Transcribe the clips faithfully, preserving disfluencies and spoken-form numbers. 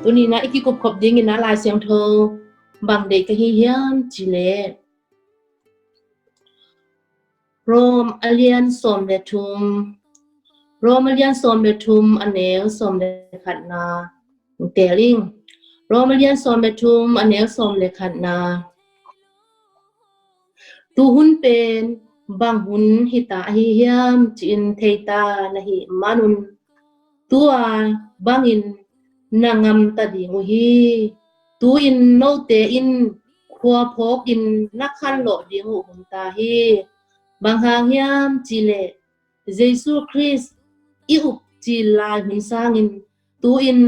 Tuni-in ah i kikupkhop dingin ah Lai Siangtho bang deih ka hi hiam cih leh Rom a lian sawm le thum, Rom a lian sawm le thum a neu sawm le khatna teel ing. Rom a lian sawm le thum a neu sawm le khatna. Tu hun pen bang hun hita ahi hiam ci-in theita na hih manun, tua bangin na ngamta ding uh hi. Tu-in note in khua phawkin na khanlawh ding uh hun ta hi. Bang hang hiam cih leh Jesu Khrist i up cil lai hun sangin tu-in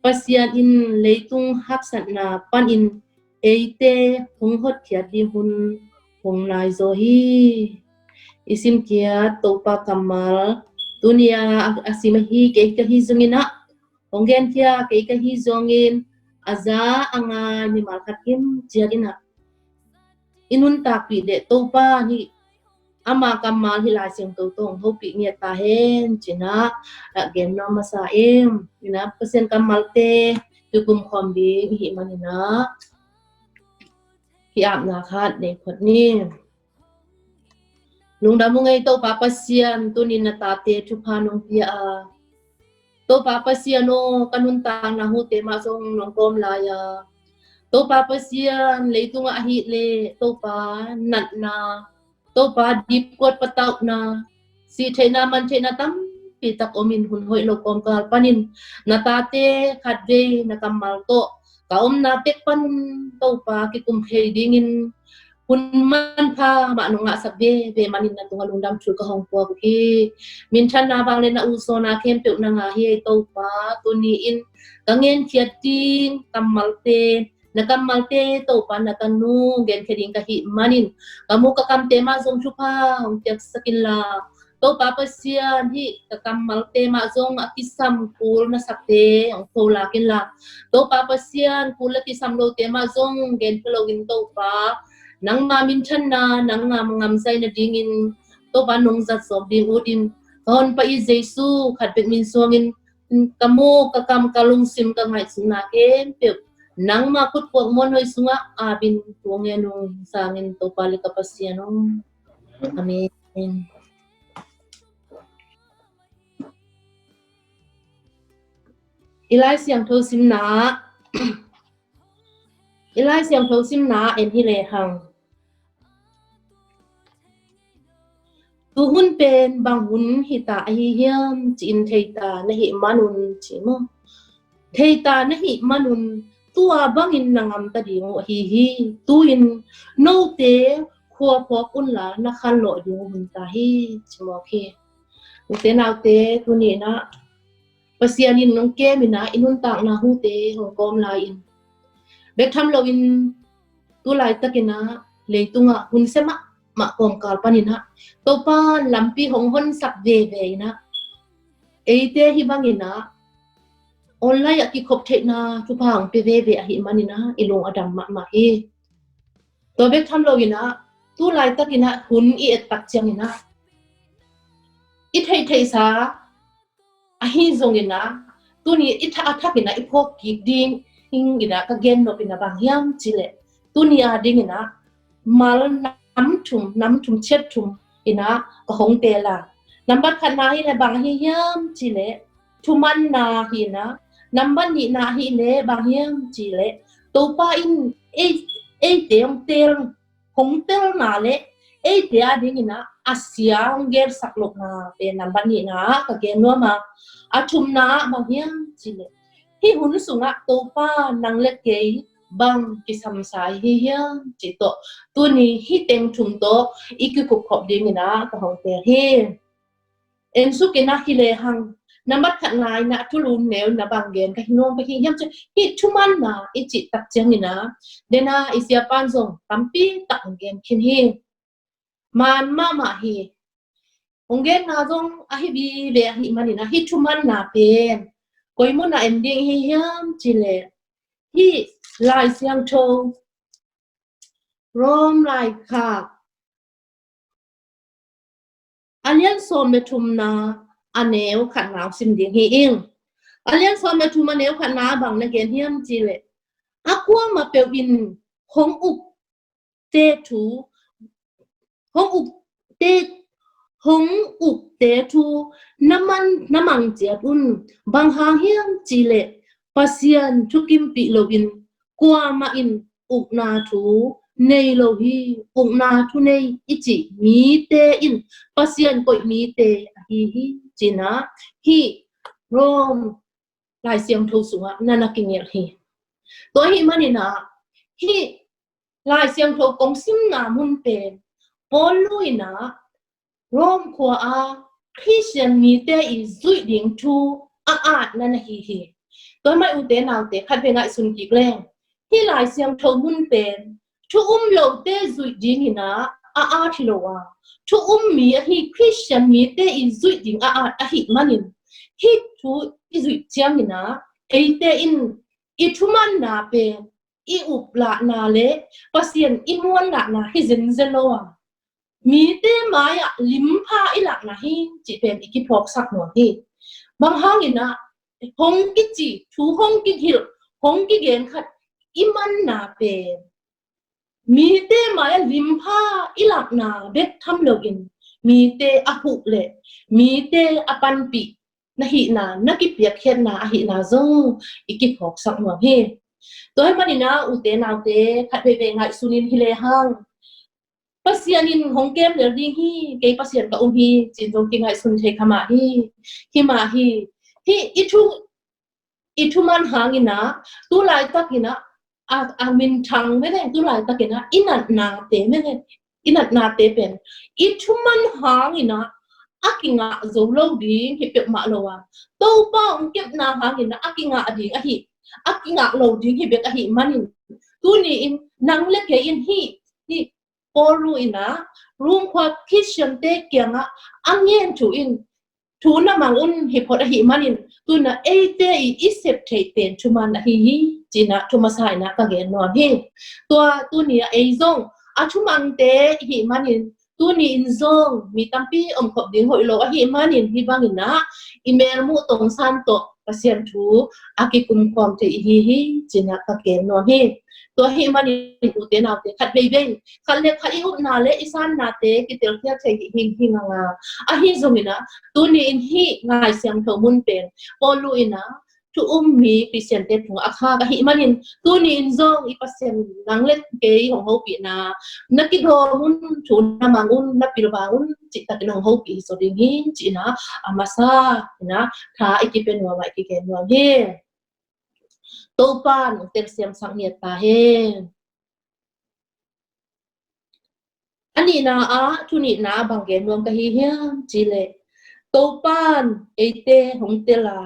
Pasian in leitung haksatna panin eite hong hotkhiat ding hun hong nai zaw hi. I simkhiat Topa kammal tuni-a a sim ahi kei ka hi zongin ah, hong genkhia kei ka hi zongin, a za a ngai mimal khat kimciat in ah i nuntakpih leh Topa nih ama kammal hih Lai Siangtho tawh hong hopih ngiat ta hen ci-in ah a gen nuam masa ing. In ah Pasian kammalte kikum khawm ding i hih manin ah hih apna khat nei phot ni. Lungdam ung ei Topa Pasian, tuni-in na tate thupha nong pia a, Topa Pasian aw, ka nuntakna hute mah zong nong kawm lai a, Topa Pasian, leitungah ahih leh Topa natna, Topa dipkuat patauhna, sih theihna man theihna tampi tak omin hun hoih lo kawmkal panin na tate khatvei na kammal tawh ka omna pek panun Topa kikum thei dingin hun manpha mah nong ngahsak veve manin na tungah lungdam thu ka hong puak uh hi. Minthanna vang le na usawna khempeuh na ngah hi ei Topa. Tuni-in ka ngenkhiat ding kammalte, na kammalte Topa na tanu genkhia ding ka hih manin ka muk ka kamte mah zong thupha hong piaksak inla, Topa Pasian, hih ka kammalte mah zong a kisam kul na sakte hong pholak inla, Topa Pasian, kul a kisam lote mah zong genkhia loin Topa, nangma minthanna, nangma ngamzaina dingin Topa nong zat zawk ding utin ka Honpa i Jesu khat bek min suangin ka muk ka kam ka lungsim ka ngaihsutna khempeuh nangma khutphuak muanhuai sungah ap in thu ngen ung. Sangin Topa le ka Pasian aw. Amen. I Lai Siangtho simna, i Lai Siangtho simna en hi lehang, tu hun pen bang hun hita ahi hiam ci-in theita na hih manun ci maw? Theita na hih manun tua bangin na ngamta ding uh ahi hi. Tu-in note khua phawk unla na khanlawh ding uh hun ta hi ci mawk hi. Ute naute, tuni-in ah Pasian in nong kem in ah i nuntakna hute hong kawm lai-in, bek tham loin tu laitakin ah leitungah hun sia mahmah kawmkal panin ah Topa lampi hong honsak veve in ah, eite hih bangin ah online ah kikhop theihna thupha hong pia veve ahih manin ah i lung a dam mahmah hi. Tua bek tham loin ah tu laitakin ah hun i et tak ciangin ah i theihtheihsa ahi zongin ah tuni i thak a thakin ah i phawk kik ding in ah ka gen nop in ah bang hiam cih leh, tuni a dingin ah mal nam thum, nam thum ciat thum in ah ka hong teel a, nambat khatna hi leh bang ahi hiam cih leh thumanna hi in ah, nambat nihna hi leh bang hiam cih leh Topa in ei, eite hong teel, hong telna le eite a dingin ah a sia hong gelsak lohna pen nambat nihna ah ka gen nuam a, a thumna ah bang hiam cih leh hih hun sungah Topa nang le kei bang kisamsa i hi hiam cih tawh tuni hih teng thum tawh i kikupkhop dingin ah ka hong teel hi. En suk in ah hi lehang, nambat khatna in ah thulu neu in ah bang gen ka hi nuam ka hi hiam cih, hih thumanna i cih tak ciangin ah, den a i siapa'n zong tampi tak hong gen khin hi. Man mahmah hi. Hong genna zong ahi vive ahih manin ah hih thumanna pen koi mun ah en ding i hi hiam cih leh, hih Lai Siangtho Rom laikhak a lian sawm le thumna a neu khatna hong sim ding hi ing. A lian sawm le thum a neu khatna bang na gen hiam cih leh, a kuamah peuh in hong uk te thu, hong uk te, hong uk te thu na man, na mang ciat un. Bang hang hiam cih leh Pasian thukimpih loin kuamah in ukna thu nei lo hi. Ukna thu nei i cih mite in Pasian koih mite ahi hi, ci-in ah hih Rom Lai Siangtho sungah na na kigelh hi. Tua ahih manin ah hih Lai Siangtho kong simna mun pen Paul in ah Rom khua a Khristian mite i zuih ding thu a atna na hi hi. Tua ahih manin ute naute, khatvei ngaihsun kik leng, hih Lai Siangtho mun pen thu um lote zuih dingin ah a at hi lo a, thu um mi ahi Khristian mite i zuih ding a at ahih manin, hih thu i zuih ciangin ah eite in i thumanna pen i uplahna le Pasian i muanlahna hi zenzen lo a, mite mai-ah limpha i lakna hi cih pen i kiphawksak nuam hi. Bang hangin ah hong kici, thu hong kihilh, hong kigen khat i manna pen mite mai-ah limpha i lakna bek tham loin, mite a huh le mite a panpih na hihna, na kipiakkhiatna ahihna zong i kiphawksak nuam hi. Tua ahih manin ah ute naute, khatveivei ngaihsun in hi lehang, Pasian in hong kem lel ding hi, kei Pasian ka um hi, ci-in zong kingaihsun thei kha mah hi. Hi mah hi. Hih i thu, i thuman hangin ah, tu laitakin ah, a, a minthang mene, tu laitakin ah i natnate mene, i natnate pen i thuman hangin ah a kingah zo lo ding hi peuhmah lo a, Topa hong kepna hangin ah a kingah ding ahi, a kingah lo ding hi bek ahih manin, tuni-in nang le kei in hih, hih Paul in ah Rom khua Khristiante kiangah a ngen thu in, thu na mang un hi phot ahih manin, tu-in ah eite i, i sep theih pen thuman ahi hi, ci-in ah thu masa in ah ka gen nuam hi. Tua tuni-ah ei zong a thumangte i hih manin, tuni-in zong mi tampi omkhop ding hoih lo ahih manin, hih bangin ah i melmuh tongsan tawh Pasian thu a kikumkhawm thei i hi hi, ci-in ah ka gen nuam hi. Tua ahih manin ute naute, khatveivei khat le khat i upna le i sannate kitelkhiat thei hi hing hing a, ahi zongin ah tuni-in hih Lai Siangtho mun pen Paul in ah thu um mi Khristiante tungah a khak ahih manin, tuni-in zong i Pasian nang le kei hong hopihna, na kidawm un, thu na mang un, na pilvang un, cihtakin hong hopih hi zaw ding hi, ci-in ah a masa in ah tha i kipia nuam a, i kigen nuam hi. Topa'n hong telsiamsak ngiat ta hen. A nihna ah, thu nihna ah bang gen nuam ka hi hiam cih leh, Topa'n eite hong tel a,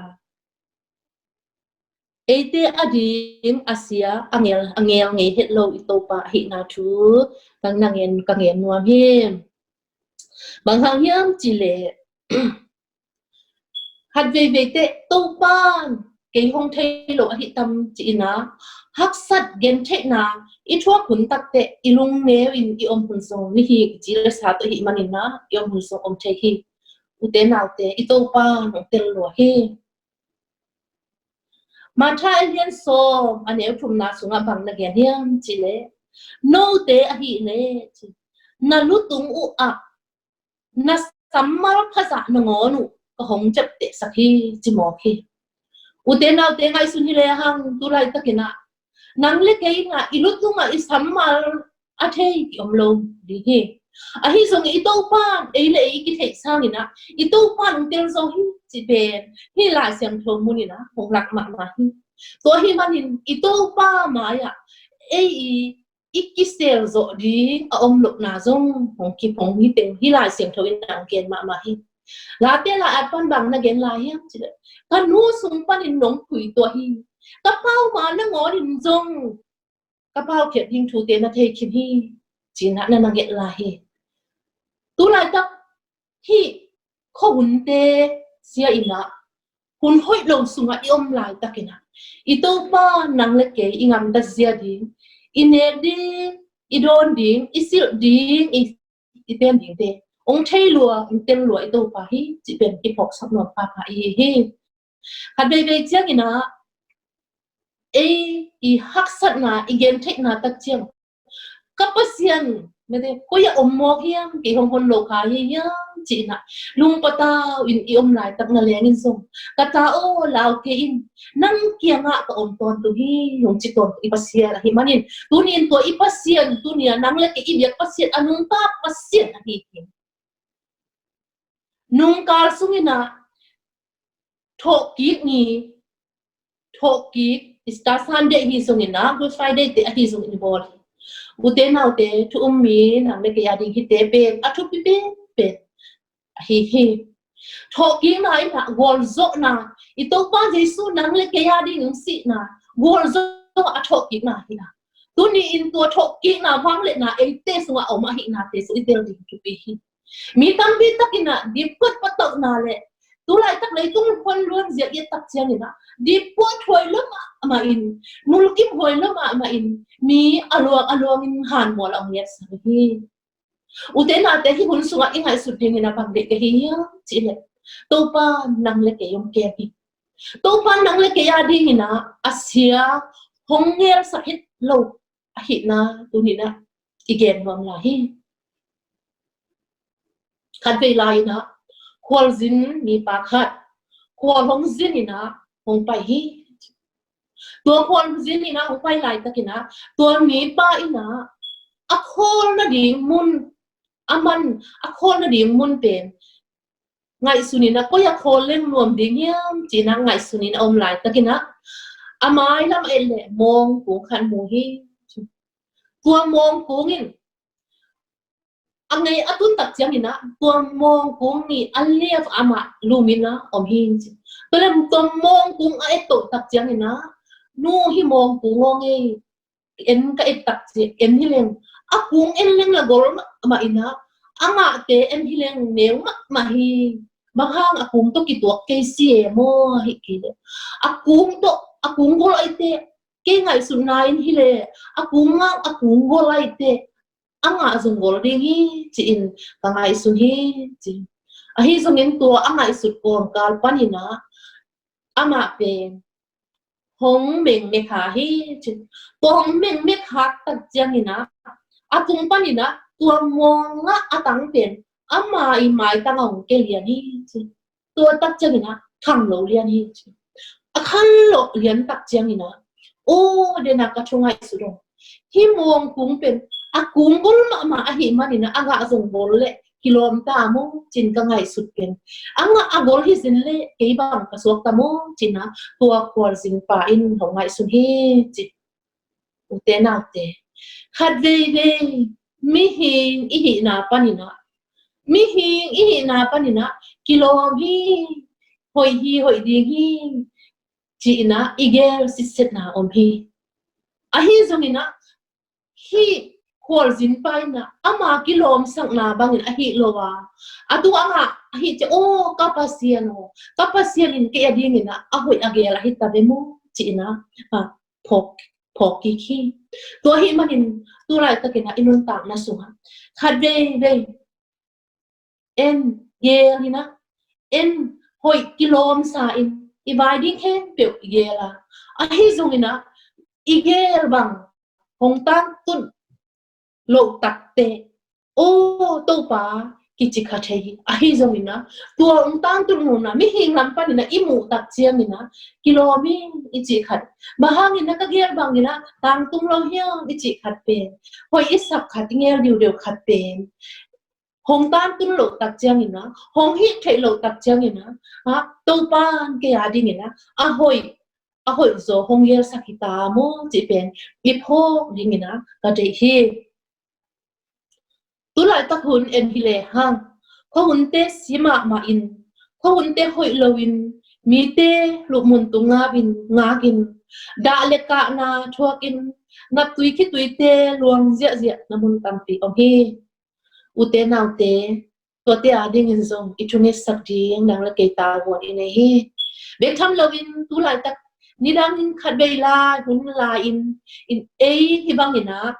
eite ading a sia, a ngel, a ngel ngei het lo i Topa ahihna thu ka na gen, ka gen nuam hi. Bang hang hiam cih leh, khatveivei teh Topa'n kei hong thei lo ahi tam ci-in ah haksat gentheihna i thuak hun tak teh i lungneu in i om hun zong ni hi, i ci le sa tawh ahih manin ah i om hun zong om thei hi. Ute naute, i Topa'n hong tel lua hi. Matthai a lian sawm a neu thumna sungah bang na gen hiam cih leh, note ahih leh, ci, na lutung uh ah na sammal phazah nangawn uh ka hong ciaptehsak hi, ci mawk hi. Ute naute, ngaihsun hi lehang, tu laitakin ah nang le kei in ah i lutung ah i sammal a thei ki om lo ding hi. Ahi zongin i Topa'n ei le ei i kitheih sangin ah i Topa'n hong tel zo hi, cih pen hih Lai Siangtho mun in ah hong lak mahmah hi. Tua ahih manin i Topa mai-ah ei i i kisel zawh ding a om lohna zong hong kip, hong hi teng hih Lai Siangtho in ah hong gen mahmah hi. Late la-at pan bang na gen lai hiam cih leh, ka nu sung panin nong phuituah hi. Ka pau ma nangawn in zong ka paukhiat ding thute na thei khin hi, ci-in ah na na nget lai hi. Tu laitak hih khuahunte sia in ah, hun hoih lo sungah i om laitakin ah, i Topa nang le kei i gamtat zia ding, i nek ding, i dawn ding, i silh ding, i, i ten dingte hong thei lua, hong tel lua i Topa hi, cih pen i phawksak nuam pahpah i hi hi. Khat veivei ciangin ah ei i haksatna, i gentheihna tak ciang, ka Pasian mete koi ah om mawk hiam, kei hong hon lo kha hi hiam ci-in ah lungpatau in i om laitak na lengin zong, ka ta aw, lau kei in, nang kiangah ka om tawntung hi, hong ci tawntung i Pasian ahih manin, tuni in tua i Pasian, tuni a nang le kei i biak Pasian a nungta Pasian ahi hi. Nungkal sungin ah thawhkik ni, thawhkik Easter Sunday hi zongin ah, Good Friday te ahi zongin i bawl hi. Ute naute, thu um mi nang le kei a ding hite pen a thupi pen pen ahi hi. Thawhkikna in ah gualzawhna, i Topa Jesu nang le kei a ding hong sihna, gualzawh a thawhkikna hi a. Tuni in tua thawhkikna vangliatna eite sungah a om ahihnate sung i tel ding thupi hi. Mi tampi takin ah dipkuat patauhna le tulaitak leitung khuan luan zia i et tak ciangin ah dipkuat huai lo mahmah in, mulkimhuai lo mahmah in, mi a luang a luangin hanmual a hong ngetsak hi. Ute naute, hih hun sungah i ngaihsut dingin a bang deih ka hi hiam cih leh, Topa nang le kei hong kem hi. Topa nang le kei a dingin ah a sia hong ngelsak het lo ahihna tuni in ah i gen nuam lai hi. Khat vei lai-in ah khualzin mipa khat khual hong zin in ah hong pai hi. Tua khual hong zin in ah hong pai laitakin ah tua mipa in ah a khawl nading mun, a man, a khawl nading mun pen ngaihsun in ah koi ah khawl leng nuam ding hiam ci-in ah ngaihsun in a om laitakin ah a mailam a et leh mawngkung khat mu hi. Tua mawngkung in a ngei a tun tak ciangin ah tua mawngkung nih a liap amah lum in ah om hi ci. Tua leh tua mawngkung a et toh tak ciangin ah, nu, hih mawngkung aw ngei, en ka et tak ciang en hi leng, a kung en leng la gol mahmah in ah, a ngahte en hi leng neu mahmah hi. Bang hang, a kung tawh kituak kei si e maw, ahi kei leh a kung tawh, a kung gol ahih teh, kei ngaihsutna in hi leh a kung ngah, a kung gol ahih teh a ngah zong gol ding hi ci-in ka ngaihsun hi ci. Ahi zongin tua a ngaihsut kawmkal panin ah amah pen hong mengmekha hi ci. Tua hong mengmekha tak ciangin ah a tung panin ah tua mawng ah a tang pen ama i maitang ah hong kia lian hi ci. Tua tak ciangin ah khang lo lian hi ci. A khang lo lian tak ciangin ah, aw, dena ka thu ngaihsut aw, hih mawngkung pen a kung gol mahmah ahih manin ah a ngah zong gol leh kilawm ta maw ci-in ka ngaihsut pen, a ngah a gol hi zin leh kei bang ka suak ta maw ci-in ah tua khualzin pa in hong ngaihsun hi ci. Ute naute, khat veivei mihing i hihna panin ah, mihing i hihna panin ah kilawm hi, hoih hi, hoih ding hi ci-in ah i gel sitsetna om hi. Ahi zongin ah hih khualzin pa in ah ama kilawmsakna bangin a hih lo a, a tu a ngah ahih ciang, aw, ka Pasian aw, ka Pasian in kei a dingin ah a hoih a gel ahi ta ve maw ci-in ah, a, phawk, phawk kik hi. Tua ahih manin tu laitakin ah i nuntakna sungah khat veivei en gel in ah, en hoih kilawmsa in i vai ding khempeuh i gel a, ahi zongin ah i gel bang hong tangtun loh tak teh, aw, Topa, kici kha thei hi. Ahi zongin ah tua hong tangtun nunah mihing lam panin ah i muh tak ciangin ah kilawm hi i cih khat, bang hangin ah ka gel bangin ah tangtung lo hiam i cih khat pen, hoih i sak khat, i ngel diudeu khat pen, hong tangtun loh tak ciangin ah, hong hih theih loh tak ciangin ah, ha, Topa in kei a dingin ah a hoih, a hoih zaw hong gelsak hi ta maw cih pen i phawk dingin ah ka deih hi. Tu laitak hun en hi lehang, khuahunte si mahmah in, khuahunte hoih loin, mite luhmun tung ngap in, ngak in, dah le kahna thuak in, naptui khituite luang ziahziah na mun tampi om hi. Ute naute, tuate a dingin zong i thungetsak ding nang le kei tavuan i nei hi. Bek tham loin tu laitak nidangin khat vei lai, hun lai-in, in ei hih bangin ah,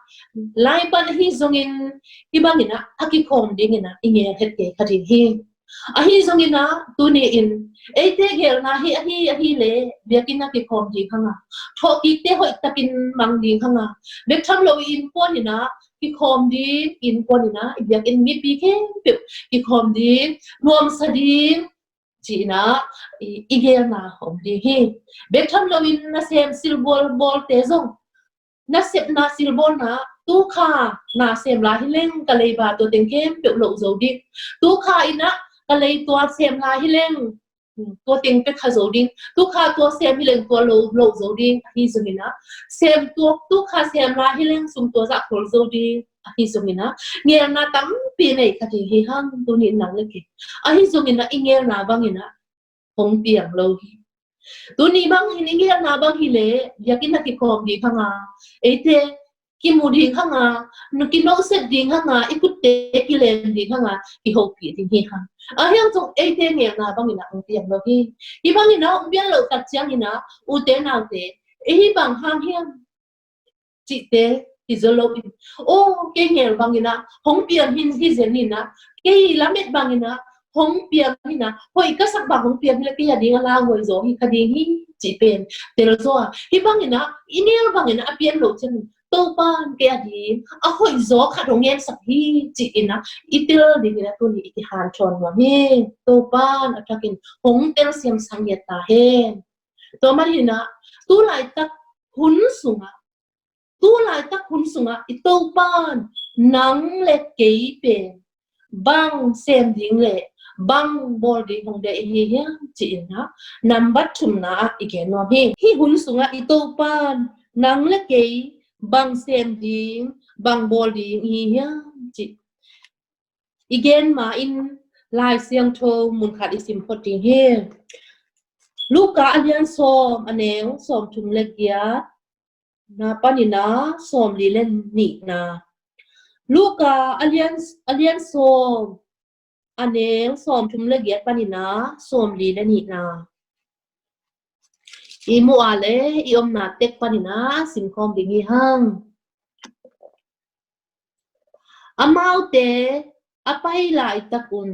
lai pan ahi zongin hih bangin ah a kikhawm dingin ah i ngel het kei kha ding hi. Ahi zongin ah tuni in eite geelna hi ahi ahi le biakinn ah kikhawm ding hang a, thawhkikte hoih takin mang ding hang a, bek tham lo i innkuan in ah kikhawm ding, innkuan in ah i biakinn mipi khempeuh kikhawm ding, nuamsa ding ci-in ah i, i geelna om ding hi. Bek tham loin nasem silbawl bawlte zong, nasepna silbawlna, tu kha nasem lai hi leng ka leiba tua teng khempeuh loh zo ding. Tu kha in ah ka lei tua sem lai hi leng, hmm, tua teng pek kha zo ding. Tu kha tua sem hi leng tua lo, loh zo ding. Ahi zongin ah sem tua, tu kha sem lai hi leng sum tua zah khol zo ding. Ahi zongin ah ngelna tampi nei kha ding hi hang, tuni in nang le kei. Ahi zongin ah i ngelna bangin ah hong piang lo hi. Tuni bang hi, i ngelna bang hi le biakinn ah kikhawm ding hang a, eite kimu ding hang a, nu kinoset ding hang a, i kutte kilem ding hang a, kihopih ding hi hang. Ahi hang zong eite ngelna bangin ah hong piang lo hi. Hih bangin ah hong piang loh tak ciangin ah ute naute, ei hih bang hang hiam cihte kizo loin, aw, kei ngel bangin ah hong piang hi, hi zen in ah, kei lamet bangin ah hong piang hi in ah, hoih ka sak bang hong piang hi le kei a ding a lauhuai zaw hi kha ding hi, cih pen tel zaw a. Hih bangin ah i ngel bangin ah a pian loh ciangin Topa'n kei a ding a hoih zaw khat hong ngensak hi, ci-in ah i tel dingin ah tuni i kihanthawn nuam hi. Topa'n a thakin hong telsiam sak ngiat ta hen. Tua manin ah tu laitak hun sungah, tu laitak hun sungah i Topa'n nang le kei pen bang sem ding le bang bawl ding hong deih i hi hiam, ci-in ah nambat thumna ah i gen nuam hi. Hih hun sungah i Topa'n nang le kei bang sem ding, bang bawl ding i hi hiam, ci i gen ma-in Lai Siangtho mun khat i sim phot ding hi. Luka a lian sawm, a neu sawmthum le giat na panin ah sawmli le nihna. Luka a lian, a lian sawm, a neu sawmthum le giat panin ah sawmli le nihna. I muh a le i omna tek panin ah simkhawm ding hi hang. Amaute a pai laitak un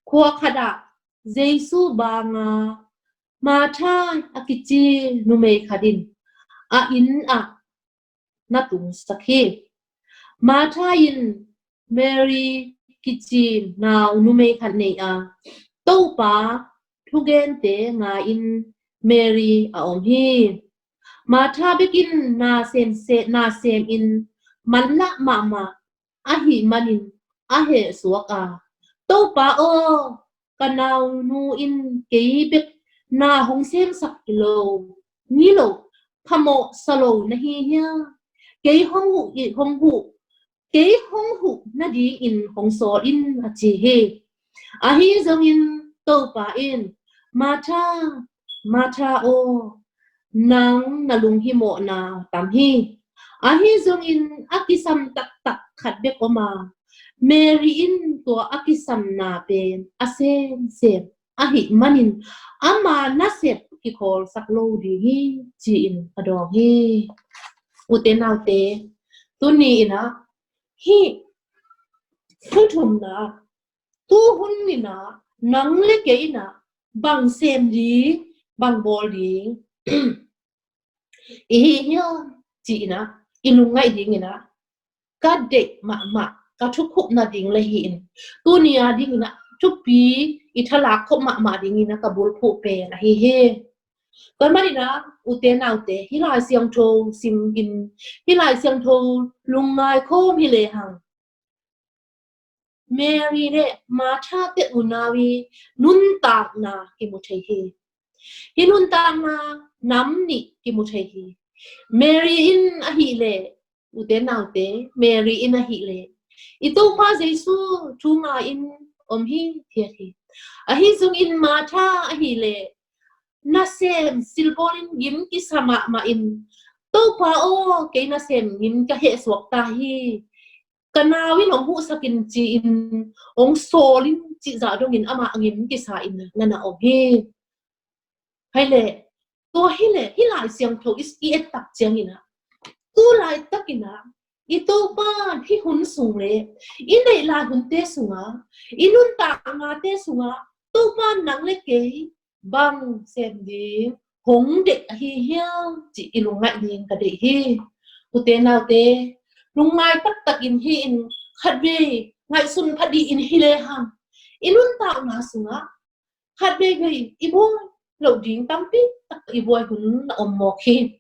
khua khatah Jesu banga Martha a kici numei khat in a inn ah na tungsak hi. Martha in Mary kici nau numei khat nei a, Topa thugente ngai-in Mary a om hi. Martha bekin na sem se, na sem in manlah mahmah ahih manin a hehsuak a, Topa aw, ka naunu in kei bek na hong semsak hi lo, ni lo, phamawh sa lo na hi hia? Kei hong huh, hong huh, kei hong huh nadingin hong sawl in, a ci hi. Ahi zongin Topa in, Martha, Martha aw, nang na lunghimawhna tam hi. Ahi zongin a kisam taktak khat bek om a, Mary in tua a kisamna pen a semsem ahih manin ama nasep kikhawlsak lo ding hi, ci-in a dawng hi. Ute naute, tuni in ah hih thu thumna, tu hun in ah nang le kei in ah bang sem ding, bang bawl ding i hi hiam, ci-in ah i lungngaih dingin ah ka deih mahmah, ka thukhup nading le hi in, tuni a dingin ah thupi i thalak khop mahmah dingin ah ka bulphuh pen ahi hi. Tua manin ah ute naute, hih Lai Siangtho sim in, hih Lai Siangtho lungngai khawm hi lehang Mary le Martha te unau i nuntakna kimu thei hi. Hih nuntakna nam nih kimu thei hi. Mary in ahih leh, ute naute, Mary in ahih leh i Topa Jesu thu ngai-in om hithiat hi. Ahi zongin Martha ahih leh nasem silbawlin gim kisa mahmah in, Topa aw, kei nasem gim ka hehsuak ta hi, ka nau in hong huhsak in, ci-in hong sawl in, cih zah dongin amah gim kisa in na na om hi. Hai leh, tua hi leh hih Lai Siangtho i, i et tak ciangin ah, tu laitak in ah i Topa hih hun sung le i neih lai hunte sungah, i nuntaknate sungah Topa nang le kei bang sem ding hong deih ahi hiam cih i lungngaih ding ka deih hi. Ute naute, lungngai taktakin hih in khatvei ngaihsun pha dih in hi lehang, i nuntakna sungah khatveivei i buai loh ding tampi tak i buai hun na om mawk hi.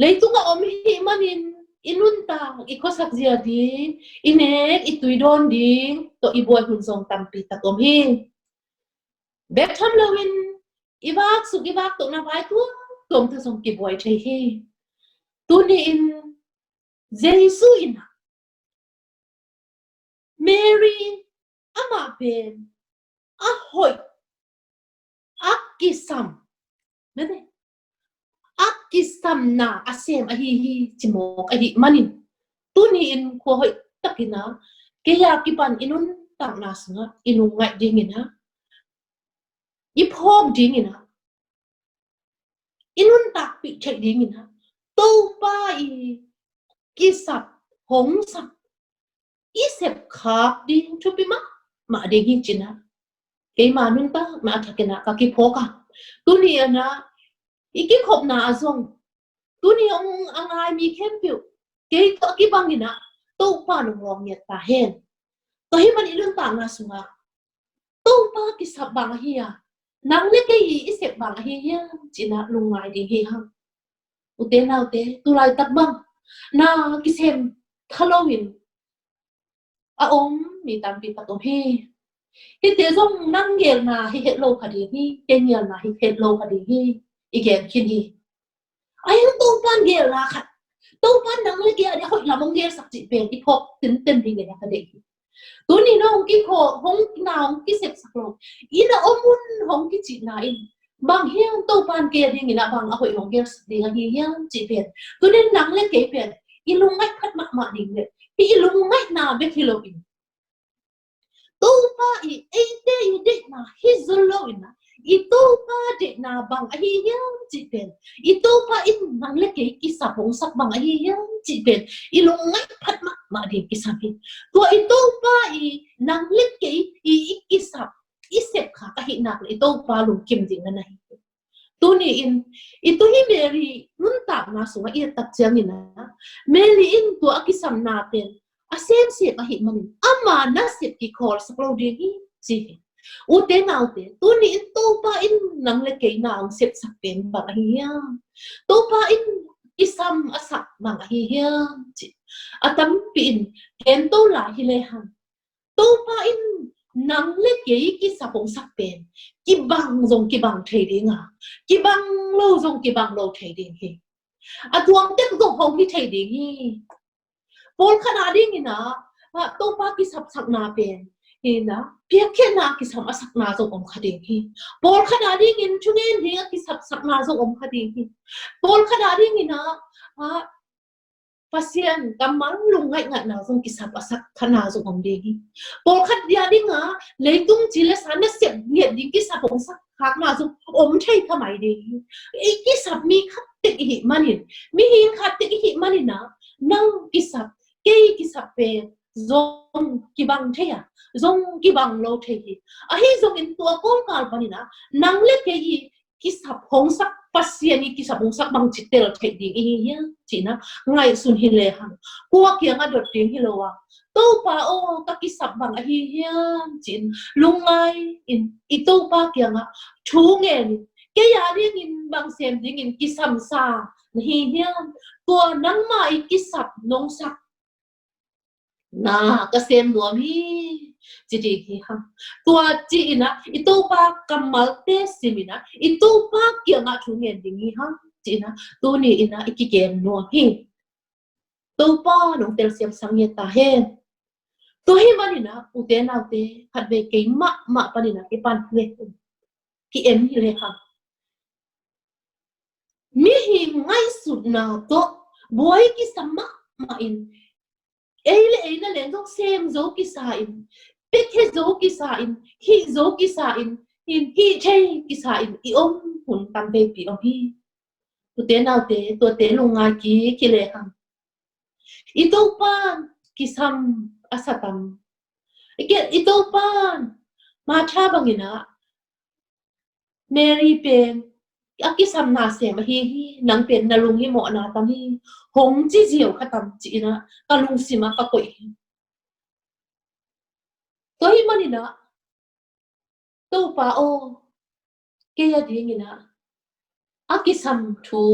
Leitung a om i hih manin i nuntak, i khuasak zia ding, i nek i tui dawn ding tawh i buai hun zong tampi tak om hi. Bek tham loin i vak suk i vak tohna vai tuamtuam tawh zong kibuai thei hi. Tuni in Jesu in ah Mary amah pen a hoih, a kisam, mete, a kisamna a sem ahi hi ci mawk ahih manin, tuni in khua hoih takin ah kei a kipan i nuntakna sungah i lungngaih dingin ah, i phawk dingin ah, i nuntakpih theih dingin ah Topa i kisap hong sak, i sepkhak ding thupi mahmah ding hi ci-in ah keima nuntakna a thakin ah ka kiphawk a. Tuni in ah i kikhopna ah zong, tuni hong a ngai mi khempeuh kei tawh a kibangin ah Topa nong lawm ngiat ta hen. Tua hih man i nuntakna sungah Topa kisap bang ahi a, nang le kei i i sep bang ahi hiam ci-in ah lungngai ding hi hang. Ute naute, tulaitak bang na kisem tha loin a om mi tampi tak om hi. Hihte zong nang gelna hi het lo kha ding hi, kei gelna hi het lo kha ding hi, i gen khin hi. Ahi hang Topan gelna khat, Topan nang le kei a dia hoih lam hong gelsak cih pen i phawk tenten dingin ah ka deih hi. Tuni na hong kikhaw, hong na hong kisepsak lo, i na om hun hong kicihna in bang hiam, Topan kei a dingin ah bang a hoih hong gelsak ding ahi hiam cih pen, tuni nang le kei pen i lungngaih phat mahmah ding le, i lungngaihna bek hi loin Topa i eite i deihna hi zo loin ah, i Topa deihna bang ahi hiam cih pen, i Topa in nang le kei kisap hong sak bang ahi hiam cih pen i lungngaih phat mahmah ding kisam hi. Tua i Topa i nang le kei i, i kisap, i sepkhak ahih nak le i Topa lungkim ding na na hi. Tuni in i tu hi Mary nuntakna sungah i et tak ciangin ah, Mary in tua a kisamna pen a semsem ahih manin ama nasep kikhawlsak lo ding hi ci hi. Ute naute, tuni in Topa in nang le kei na hong sepsak pen bang ahi hiam? Topa in kisam a sak bang ahi hiam ci a tampi in gen to lai hi lehang, Topa in nang le kei kisap hong sak pen kibang zong kibang thei ding a, kibang lo zong kibang lo thei ding hi. A tuamtek zong hong hi thei ding hi. Pawlkhat a dingin ah, ah, Topa kisapsakna pen hi-in ah, piakkhiatna kisam a sakna zong om kha ding hi. Pawlkhat a dingin thungen ding a kisapsakna zong om kha ding hi. Pawlkhat a dingin ah, ah, Pasian kammal lungngaihna zong kisap a sak khatna zong om ding hi. Pawlkhat dia ding a leitung ci le sa nasep ngiat ding kisap hong sak khatna zong om thei kha mai ding hi. I kisap mi khat tek i hih manin, mihing khat tek i hih manin ah, nang kisap, kei kisap pen zong kibang thei a, zong kibang lo thei hi. Ahi zongin tua kawngkal panin ah nang le kei i kisap hong sak, Pasian i kisap hong sak bang ci tel thei ding i hi hiam ci-in ah ngaihsun hi lehang, kua kiangah dot ding hi lo a, Topa aw, ka kisap bang ahi hiam ci-in lungngai in i Topa kiangah thu ngen in, kei a dingin bang sem dingin kisamsa na hi hiam? Tua nangmah i kisap nong sak na ka sem nuam hi, ci ding hi hang. Tua ci-in ah i Topa kammalte sim in ah i Topa kiangah thu ngen ding hi hang ci-in ah tuni in ah i kigen nuam hi. Topa nong telsiam sang ngiat ta hen. Tua hi manin ah ute naute, khatvei kei mahmah panin ah i pan nge, ki-en hi lehang, mihing ngaihsutna tawh buai kisam mahmah in, ei le ei na leng zong sem zo kisa in, piakhia zo kisa in, hih zo kisa in, in hih thei kisa in i om hun tam veipi om hi. Ute naute, tuate lungngai kik hi lehang, I Topa'n kisam a sa tam. I ke, i Topa'n Martha bangin ah Mary pen a kisamna sem ahi hi, nang pen na lung hi mawhna tam hi, hong ci ziau kha tam ci-in ah ka lungsim ah ka koih hi. Tua ahih manin ah Topa aw, kei a dingin ah a kisam thu,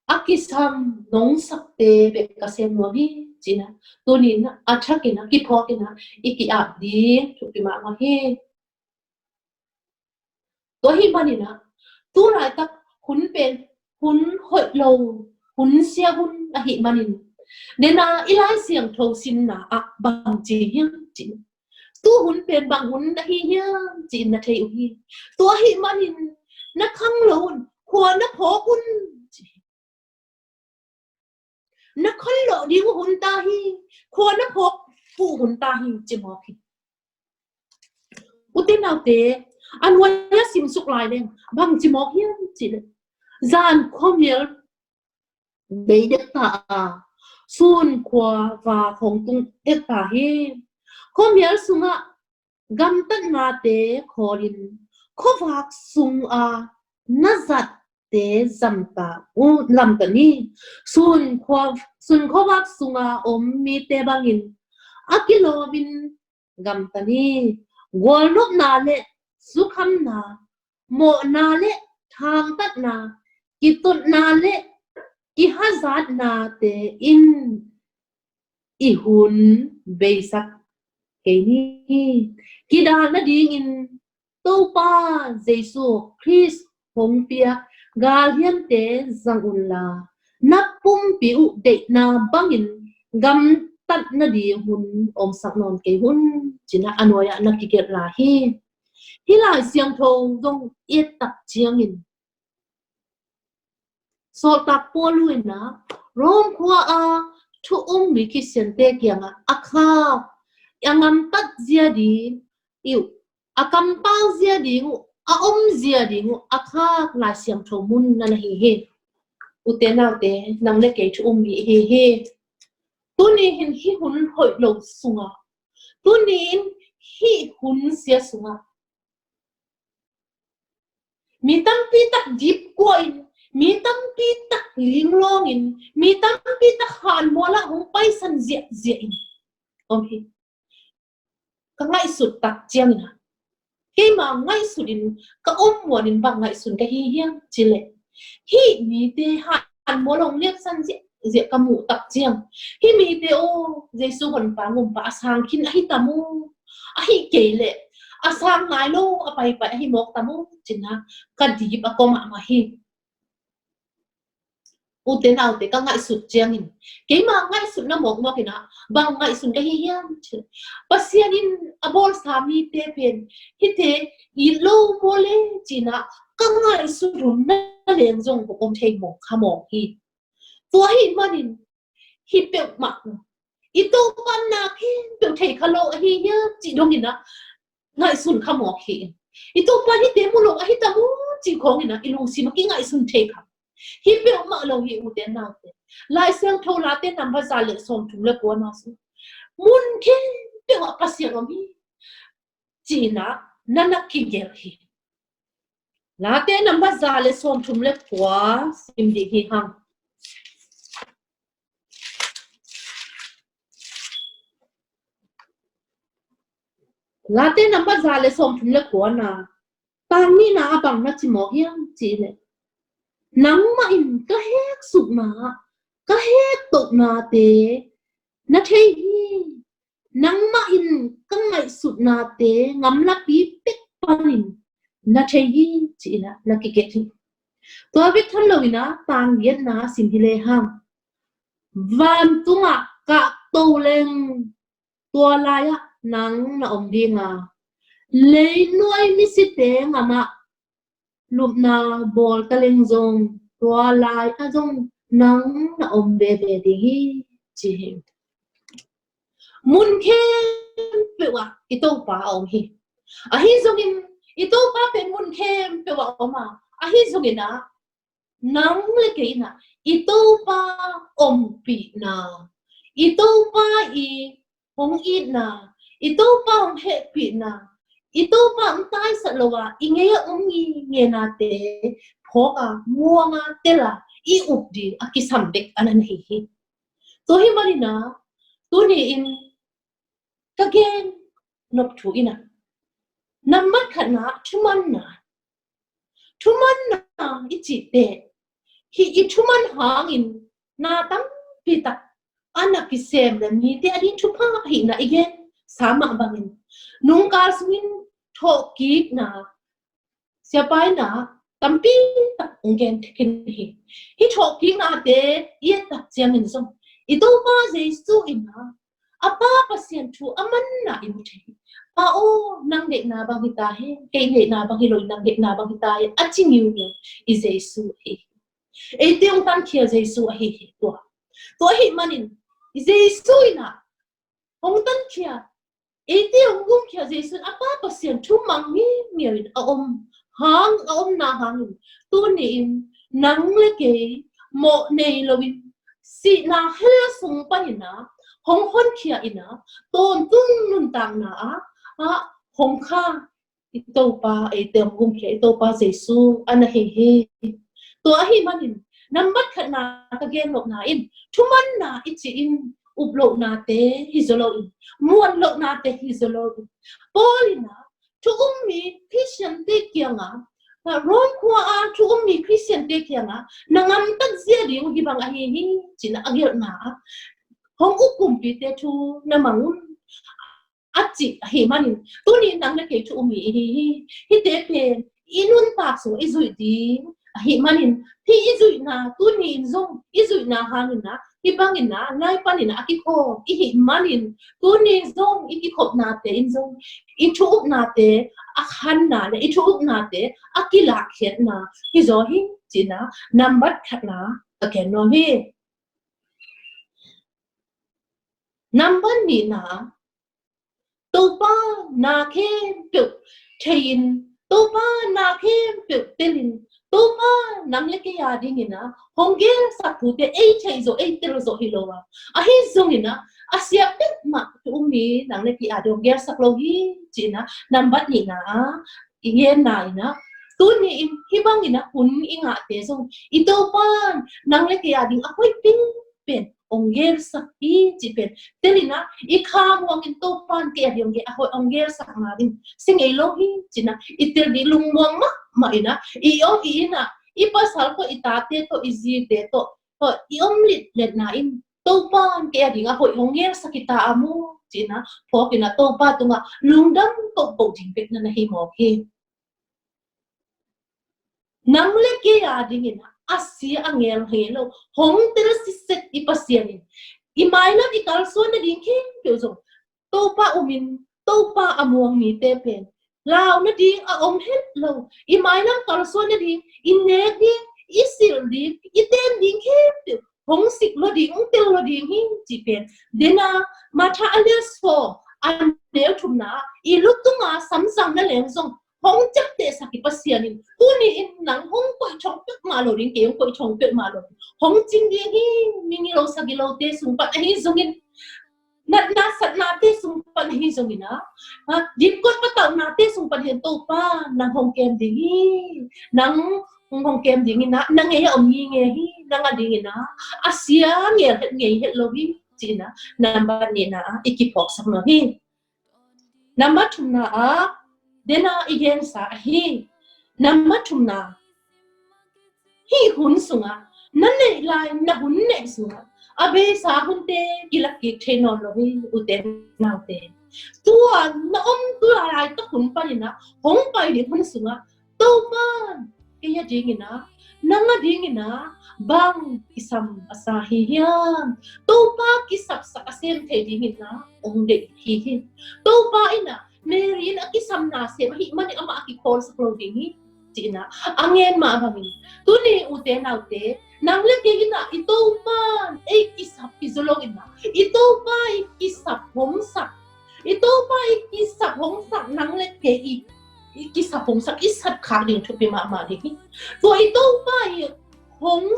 a kisam nongsakte bek ka sem nuam hi, ci-in ah tuni-in ah a thakin ah kiphawkin ah i ki-ap ding thupi mahmah hi. Tua ahih manin ah tu laitak hun pen hun hoih lo, hun sia hun ahih manin, nena i Lai Siangtho simna ah bang ci hiam cih, tu hun pen bang hun ahi hiam ci-in na thei uh hi. Tua ahih manin na khang lo un, khua na phawk un ci. Na khanlawh ding uh hun ta hi, khua na phawk uh hun ta hi, ci mawk hi. Ute naute, a nuai-ah simsuk lai leng bang ci mawk hiam cih leh, zan khuamial bei dek ta a, sun khua vak hong tung dek ta hi. Khuamial sungah gamtatnate khawlin, khuavak sunga na zatte zamta uh, lamta ni. Sun khua, sun khuavak sunga om mite bangin a kilawmin gamta ni. Gualnopna le sukhamna, mawhna le thangtatna, kitotna le kihazatnate in i hun beisak kei ni. Kidal nadingin Topa Jesu Khrist hong piak galhiamte zang unla, na pumpi uh deihna bangin gamtat nading hun omsak nawn kei un, ci-in ah a nuai-ah na kigelh lai hi. Hih Lai Siangtho zong i et tak ciangin Sawltak Paul in ah Rom khua-a thu um mi Khristiante kiangah a khak, a gamtat zia ding uh, a kampau zia ding uh, a om zia ding uh a khak Lai Siangtho mun na na hi hi. Ute naute, nang le kei thu um mi i hi hi. Tuni-in hih hun hoih lo sungah, tuni-in hih hun sia sungah mi tampi tak dipkuahin, mi tampi tak linglawngin, mi tampi tak hanmualah hong paisan ziahziahin om hi. Ka ngaihsut tak ciangin ah, keima ngaihsutin ka om muanin bang ngaihsun ka hi hiam cih leh, hih mite hanmual hong liatsan ziahziah ka muh tak ciang, hih mite aw, Jesu honpa gumpa a sang khin ahi tam uh, ahih kei leh a sang nai lo a paipai ahi mawk tam uh, ci-in ah ka dip a kua mahmah hi. Ute naute, ka ngaihsut ciangin, keima ngaihsutna mawkmawk in ah bang ngaihsun ka hi hiam cih leh, Pasian in a bawlsa mite pen hihte it lo maw le, ci-in ah ka ngaihsut hun na leng zong hong om thei mawk kha mawk hi. Tua ahih manin hih peuhmah, i Topa in na khempeuh thei kha lo ahi hiam cih dongin ah ngaihsun kha mawk hi. I Topa in hihte mu lo ahi tam uh cih khawngin ah i lungsim ah kingaihsun thei kha. Hih peuhmah lo hi, ute naute. Lai Siangtho Late number za le sawmthum le kua-na sung, mun khempeuh ah Pasian om hi, ci-in ah na na kigelh hi. Late number za le sawmthum le kua sim ding hi hang. Late number za le sawmthum le kua-na, tang nihna ah bang na ci mawk hiam cih leh, nangmah in ka heksukna, ka hektohnate na thei hi. Nangmah in ka ngaihsutnate gamlapi pek panin na thei hi, ci-in ah na kigelh hi. Tua bek tham loin ah tang giatna sim hi lehang, vantungah kahto leng tua lai-ah nang na om ding a, leinuai misite ngamah lupna bawl ta leng zong, tua lai-ah zong nang na om veve ding hi, ci hi. Mun khempeuh ah i Topa a om hi. Ahi zongin i Topa pen mun khempeuh ah a om a, ahi zongin ah nang le kei in ah i Topa ompihna, i Topa i hong itna, i Topa hong hehpihna, i Topa hong taisat lo a i ngei a om ngingenate phawk a, muang a, tel a i up ding a kisam bek a na hi hi. Tua hi manin ah tuni-in ka gen nop thu in ah, nambat khatna, thumanna. Thumanna i cih teh, hih i thuman hangin na tampi tak a na kisem le mite a ding thupha ahihna i gensa mah bangin, nungkal sungin thawhkikna, siapa in ah tampi tak hong gen thei khin hi. Hih thawhkiknate i et tak ciangin zong, i Topa Jesu in ah a Pa Pasian thu a manna i mu thei hi. Pa aw, nang deihna bang hi ta hen, kei deihna bang hi lo, nang deihna bang hi ta hen, a ci ngiungiu i Jesu ahi hi. Eite hong tankhia Jesu ahi hi. Tua, tua ahih manin i Jesu in ah hong tankhia, eite hong gumkhia Jesu in a Pa Pasian thu mang ngiungiu in a om hang, a omna hangin tuni-in nang le kei mawh nei loin sihna hell sung panin ah hong honkhia in ah, tawntung nuntakna ah, ah, hong kha i Topa, eite hong gumkhia i Topa Jesu a na hi hi. Tua ahih manin nambat khatna ka gen nopna in, thumanna i cih in up lohnate hi zaw loin, muan lohnate hi zaw loin, Paul in ah thu um mi Khristiante kiangah, Rom khua a thu um mi Khristiante kiangah na ngamtat zia ding uh hih bang ahi hi, ci-in ah a gelhna ah, hong up kumpite thu na mang un, a cih ahih manin, tuni-in nang le kei thu um mi i hi hi. Hihte pen i nuntak sung i zuih ding ahih manin, hih i zuihna, tuni-in zong i zuihna hangin ah, hih bangin ah, lai panin ah a kikhawm i hih manin, tuni zong i kikhopnate in zong i thu upnate a khanna le i thu upnate a kilakkhiatna hi zaw hi, ci-in ah nambat khatna ka gen nuam hi. Nambat nihna, Topa na khempeuh thei-in, Topa na khempeuh telin, Topa nang le kei a dingin ah hong gelsak thute ei theih zawh, ei tel zawh hi lo a, ahi zongin ah a sia peuhmah thu um mi nang le kei a ding hong gelsak lo hi, ci-in ah nambat nihna ah i genna in ah, tuni-in hih bangin ah hun i ngahte zong i Topa nang le kei a ding a hoih pen pen hong gelsak hi, cih pen telin ah i kha muangin Topa in kei a ding hong gel, a hoih hong gelsakna ding sia ngei lo hi, ci-in ah i tel ding lungmuang mahmah in ah, i om i inn ah i pasal tawh, i tate tawh, i zite tawh, tawh i om litletna in Topa in kei a ding a hoih hong gelsak hi ta a maw, ci-in ah phawk in ah Topa tungah lungdam kohkoh ding bek na na hi mawk hi. Nang le kei a dingin ah a sia a ngel hi lo, hong tel sitset i Pasian in, i mailam i kalsuan nading khempeuh zong Topa umin, Topa a muang mite pen lau nading a om het lo, i mailam kalsuan nading, i nek ding, i silh ding, i ten ding khempeuh hong sik lo ding, hong tel lo ding hi, cih pen, den a, Matthai a lian sawm, a neu thumna ah, i lutunga samzang na leng zong hong ciaptehsak i Pasian in, tuni-in nang hong koih thong peuhmah lo ding, kei hong koih thong peuhmah lo ding, hong cing ding hi. Migilo sagilote sung pan ahi zongin, natna satnate sung pan ahi zongin ah, ha, dipkot patauhnate sung pan hi, Topa nang hong kem ding hi, nang hong kem dingin ah na ngei a om nginge hi, nang a dingin ah a sia ngel het ngei het lo hi, ci-in ah nambat nihna ah i kiphawksak nuam hi. Nambat thumna ah, den a i gensa ahi. Nambat thumna, hih hun sungah, na neih lai na hun neih sungah a beisa hunte kilak kik thei nawn lo hi, ute naute. Tua na om, tua laitak hun panin ah hong pai ding hun sungah Topa in kei a dingin ah, nang a dingin ah bang kisam a sa hi hiam? Topa kisapsak a sem thei dingin ah hong deih hi hi. Topa in ah Mary in a kisamna sem ahih manin amah a kikhawlsak lo ding hi, ci-in ah a ngen mah bangin, tuni ute naute, nang le kei in ah i Topa in ei kisap hi zaw lo in ah, i Topa i kisap hong sak, i Topa i kisap hong sak nang le kei i, i kisap hong sak i sap khak ding thupi mahmah ding hi. Tua i Topa i hong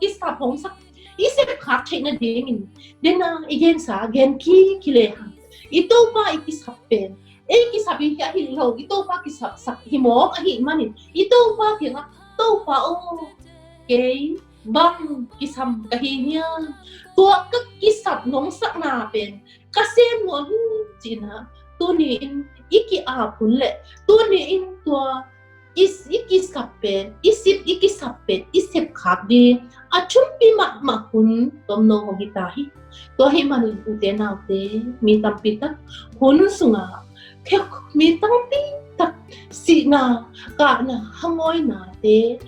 kisap hong sak, i sepkhak theih nadingin, dena i gensa gen kik hi lehang, i Topa i kisap pen ei kisap hi ahi lo, i Topa kisapsak hi mawk ahih manin i Topa kiangah, Topa aw, kei bang kisam ka hi hiam? Tua ka kisap nongsakna pen ka sem nuam hi, ci-in ah, tuni-in i ki-ap hun leh tuni-in tua i, i kisap pen, i sep, i kisap pen i sepkhak ding a thumpi mahmah hun tomno hong hi ta hi. Tua ahih manin ute naute, mi tampi tak hun sungah, mi tampi tak sihna, kahna, hangawinate,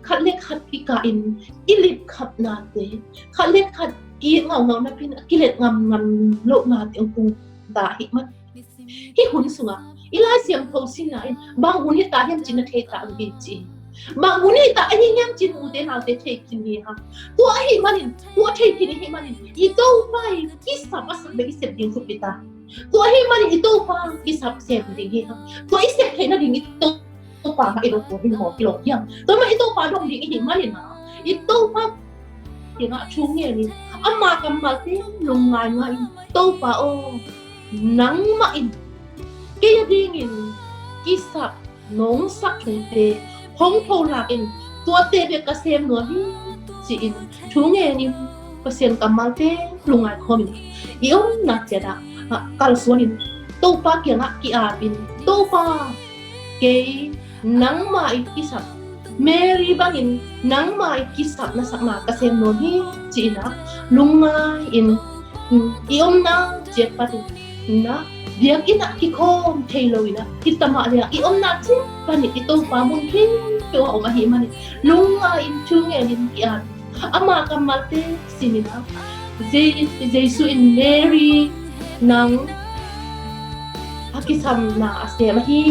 khat le khat kikah in i lipkhatnate, khat le khat i ngaungau napi-in a kilet ngamngam lohnate hong tung ta ahih man, hih hun sungah i Lai Siangtho sihna in bang hun hi ta hiam ci-in na thei ta lo hi ci. Bang hun hi ta ahi hiam ci-in ute naute thei khin hi hang. Tua ahih manin, tua thei khin ahih manin i Topa i kisap a sak bek i sep ding thupi ta. Tua ahih manin i Topa kisap sem ding hi hang. Tua i sep theih nading i Topa mah i dong hi mawk hi lo hiam? Tua mah i Topa dong ding i hih manin ah, i Topa kiangah thu ngenin, ama kammalte lungngai ngai in, Topa aw, nangmah in kei a dingin kisap nong sak thute hong pholak in, tuate bek ka sem nuam hi, ci-in thu ngenin, Pasian kammalte lungngai khawmin i omna ciat ah kalsuanin Topa kiangah ki-apin, Topa, kei nangma i kisap, Mary bangin nangma i kisap na sakna ka sem nuam hi, ci-in ah lungngai-in, i omna ciat panin na, biakinn ah kikhawm thei lo-in ah, i tamah le ah i omna ciat panin i Topa mun khempeuh ah om ahih manin lungngai-in thu ngenin ki-apin, ama kammalte simin ah, Je-, Jesu in Mary nang a kisamna a sem ahi,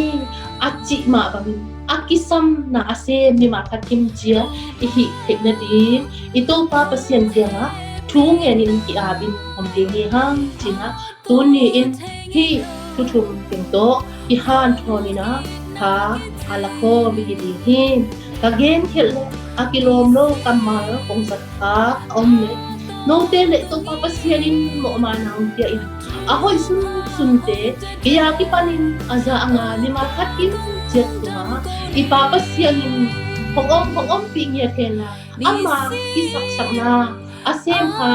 a cih mah bangin a kisamna a sem mimal khat kim cia i hih theih nading i Topa Pasian kiangah thu ngenin ki-apin om ding hi hang, ci-in ah tuni-in hih thu thum teng tawh i hanthawnin ah tha a lakhawm i hi ding hi. Ka genkhelh le a kilawm lo kammal kong zat kha a om le, note le Topa Pasian in mawhmaina hong pia in, a hoih sunsunte kei a kipanin a za a nga mimal khat kim ciat tungah i Pa Pasian in hong om, hong ompih ngiat hen la, ama kisaksakna a sem kha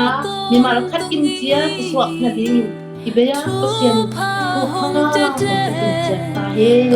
mimal khat kim ciat i suak nadingin i bei-a Pasian in thupha hong pia ciat ta hen.